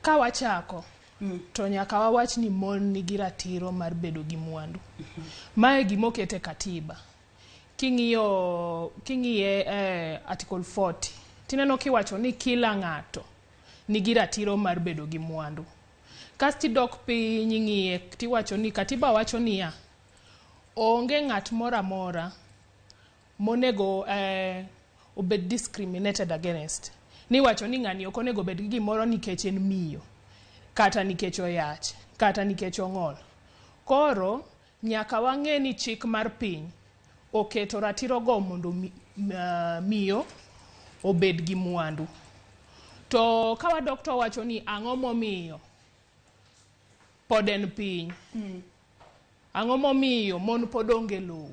Ka wachako, to nyaka wawach ni mon nigi ratiro mar bedo gi mwandu. Mae gima oket e katiba. King'iyo king'iye Article 40, tineno kiwacho ni kila ng'ato nigi ratiro mar bedo gi mwandu. Kasto idok piny ing'iye tiwacho ni katiba wacho niya, onge ng'at moro amora monego obed discriminated against. Niwacho ni ng'ani ok onego bed gi gimoro nikech en miyo, kata nikech oyach, kata nikech ong'ol. Koro nyaka wang'e ni chik mar piny oketo ratiro go mondo miyo obed gi mwandu. To ka wadok to wawacho ni ang'o momiyo pod en piny. Ang'o momiyo mon pod onge lowo?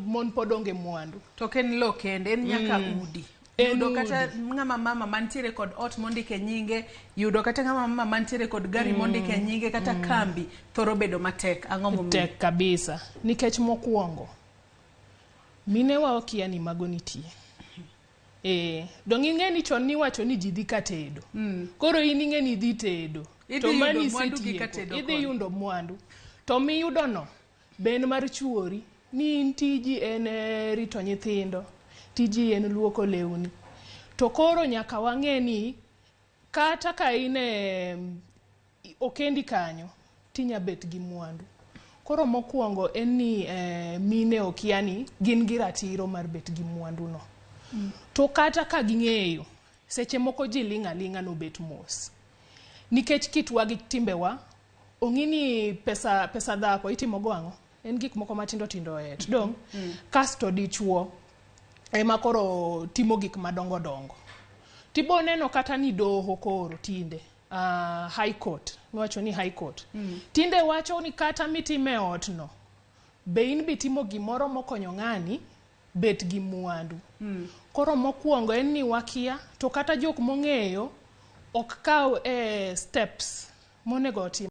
Mon pod onge mwandu. To ok en lowo kende, en nyaka udi. En Yudo kata udi. ng'ama mama mantiere kod ot mondike nyinge, yudo kata ng'ama mama mantiere kod gari mondike nyinge kata kambi thoro bedo matek. Ang'o momiyo? Tek kabisa. Nikech mokwongo, minewa okia ni mago nitie. Dong' ing'e ni chon niwacho ni ji dhi ka tedo. Koro in ing'e ni idhi tedo. Idhi To yudo mani mwandu gi isetieko. ka tedo Idhi koni. yudo mwandu. To miyudo no, be en mar chuori. Ni in tiji en rito nyithindo. Tiji en luoko lewni. To koro nyaka wang'e ni kata ka in e okendi kanyo, tinya bet gi mwandu. Koro mokwongo en ni mine okia ni gin gi ratiro mar bet gi mwandu no. To kata ka ging'eyo, seche moko ji ling' aling'a nobet mos. Nikech kitwa gi timbewa, ong'i ni pesa dhako itimo go ang'o? En gik moko matindo tindo e ot. Dong'? Kasto dichuo ema koro timo gik madongo dongo. Tibo neno kata ni doho koro tinde, High Court, miwacho ni High Court. Tinde wacho ni kata mitime ot no, be in bitimo gimoro mokonyo ng'ani bet gi mwandu. Koro mokwongo en ni wakia, to kata jok mong'eyo ok kaw steps monego otim.